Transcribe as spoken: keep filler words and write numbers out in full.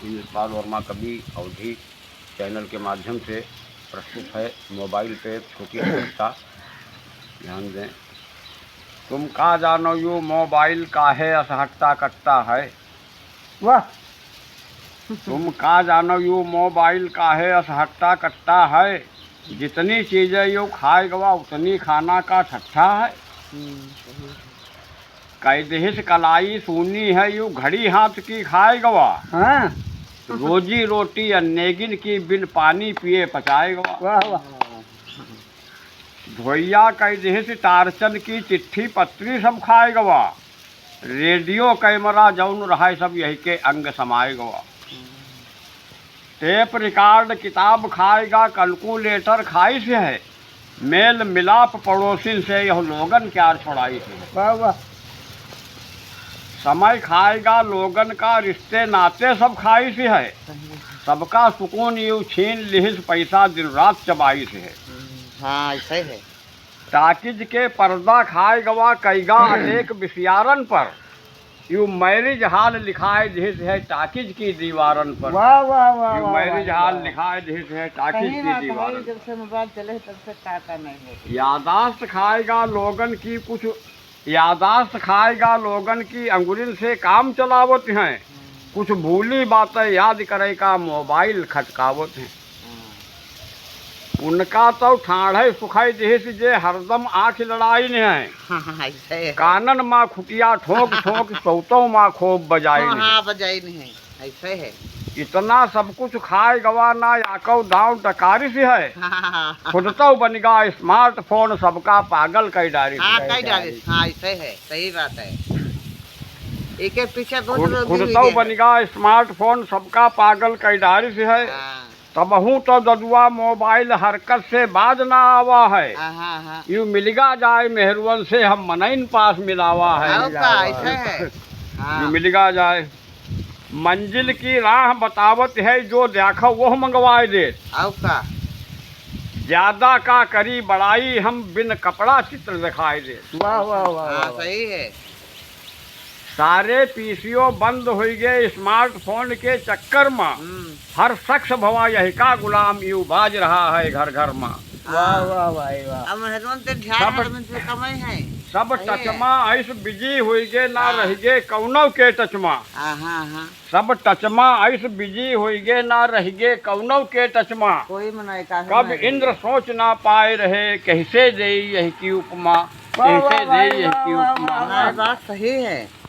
इंद्रपाल वर्मा कवि अवधी चैनल के माध्यम से प्रस्तुत है मोबाइल पे एक छोटी कविता। ध्यान दें। तुम का जानो यू मोबाइल काहे असहटता कटता है? वाह। तुम का जानो यू मोबाइल काहे असहटता कटता है? जितनी चीजें यू खाए गवा उतनी खाना का ठट्ठा है। हम्म, सही है। कह दिहिस कलाई सूनी है यू घड़ी हाथ की खाए गवा। हाँ। रोजी रोटी अन्नेगिन की बिन पानी पिए पचाए गवा। वाह, वाह। ढोइया कह दिहिस टार्चन की चिट्ठी पत्री सब खाए गवा। रेडियो कैमरा जौन रहा सब यही के अंग समाए गवा। टेप रिकॉर्ड किताब खाएगा, कैलकुलेटर खाइस है, मेल मिलाप पड़ोसिन से यह लोगन क्यार छोड़ाइस है। वाह, वाह। समय खाएगा लोगन का, रिश्ते नाते सब खाइस है, सबका सुकून यू छीन लिहिस, पैसा दिन रात चबाइस है। हाँ, ऐसे है। टाकिज के पर्दा खाए गवा कइगा अनेक बिसियारन पर, यू मैरिज हॉल लिखाए दिहिस है टाकिज की दीवारन पर। वाह, वाह, वाह, यू वाह, मैरिज वाह, हॉल वाह। लिखाए दिहिस है टाकिज सही की बात है, दीवारन। जब से मोबाइल चले है, तब से का का नहीं होता। यादाश्त खाएगा लोगन की कुछ, यादाश्त खाएगा लोगन की, अंगुरिन से काम चलावत हैं। कुछ भूली बातें याद करे का मोबाइल खटकावत हैं। उनका तो ठाढ़े सुखाई दिहिस जे हरदम आँख लड़ाइन है। हाँ, हाँ, ऐसे है। कानन मा खुटिया ठोंक ठोंक सौतों मा खूब बजाइन हाँ, है। हाँ, बजाइन है, ऐसे है। इतना सब कुछ खाए गवा ना याकव दाव डकारिस है। हाँ, हाँ, हाँ। खुद तो बनिगा स्मार्टफोन सबका पागल कई डारिस हाँ, है। कई डारिस, हाँ, ऐसे है, सही बात है। एक एक पीछे दो खुद, दो खुद भी तो है। बनिगा स्मार्टफोन सबका पागल कई डारिस है। हाँ। तबहूँ तो ददुआ मोबाइल हरकत से बाज ना आवा है। हाँ, हाँ, हाँ। यू मिलिगा जाए मेहरुअन से हम मनइन पास मिलावा है। आओ का, ऐसे है। हाँ। यू मिलिगा जाए। मंजिल की राह बतावत है, जो देखो वह मंगवाए दे। आओ का। ज्यादा का करी बड़ाई हम बिन कपड़ा चित्र दिखाए दे। वाह, वाह, वाह, हाँ, वाह, वाह। सही है। सारे पीसीओ बंद होई गए स्मार्टफोन के चक्कर मा। हम्म। हर शख्स भवा यही का गुलाम यू बाज रहा है घर घर मा। वाह, वाह, वाह, वाह। अब मेहरुअन ते ध्यान सब, है, मन से कमाई है। सब सही है। टचमा ऐस बिजी होई गए ना हाँ। रह गए कौनो के टचमा। हाँ, हाँ, हाँ। सब टचमा ऐस बिजी होई गए ना रह गए कौनो के टचमा। कोई मनाई का है कब ना इंद्र रही। सोच ना पाए रहे कैसे दे यही की उपमा। वाह, कैसे वाह, दे वाह, यही वाह, की वाह, उपमा। वाह, वाह। हाँ, बात सही है।